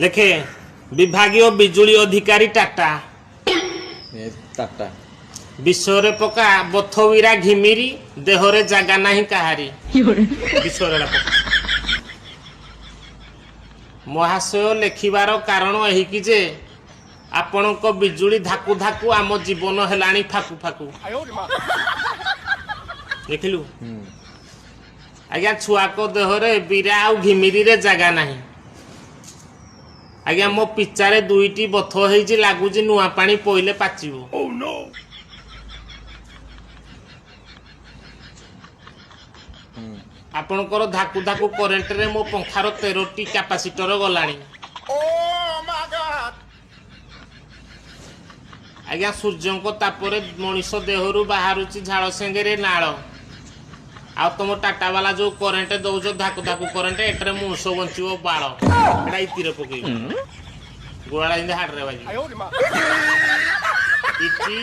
ଲେଖେ, ବିଭାଗୀୟ ବିଜୁଳି ଅଧିକାରୀ ଟାଟା। ଏ ଟାଟା। ବିଷରେ ପକା, ବଥବିରା ଘିମିରି, ଦେହରେ ଜାଗା ନାହିଁ କାହାରି। ବିଷୟରେ ଏଟା ପକା। ମହାଶୟ, ଲେଖିବାର କାରଣ ଏହିକି ଯେ ଆପଣଙ୍କ ବିଜୁଳି ଧାକୁ ଧାକୁ ଆମ ଜୀବନ ହେଲାଣି ଫାକୁ ଫାକୁ। ଦେଖିଲୁ? ହୁଁ। ଆଜ୍ଞା, ଛୁଆଙ୍କ ଦେହରେ ବିରା ଆଉ ଘିମିରିରେ ଜାଗା ନାହିଁ। ଆଜ୍ଞା, ମୋ ପିଚାରେ ଦୁଇଟି ବଥ ହେଇଛି, ଲାଗୁଛି ନୂଆ ପାଣି ପଇଲେ ପାଚିବ। ଆପଣଙ୍କର ଧାକୁ ଧାକୁ କରେଣ୍ଟରେ ମୋ ପଙ୍ଖାର 13ଟି କ୍ୟାପାସିଟର ଗଲାଣି। ଆଜ୍ଞା, ସୂର୍ଯ୍ୟଙ୍କ ତାପରେ ମଣିଷ ଦେହରୁ ବାହାରୁଛି ଝାଳ ସାଙ୍ଗରେ ନାଳ। ଆଉ ତମ ଟାଟା ବାଲା ଯୋଉ କରେଣ୍ଟ ଦଉଛ, ଧାକୁ ଧାକୁ କରେଣ୍ଟ, ଏଟାରେ ମଣିଷ ବଞ୍ଚିବ ବାଳ। ଏଟା ଇତିରେ ପକେଇବି, ଗୋଡ଼ାଟା ଯେମିତି ହାଡ଼ରେ ବାଜିବ ଇତି।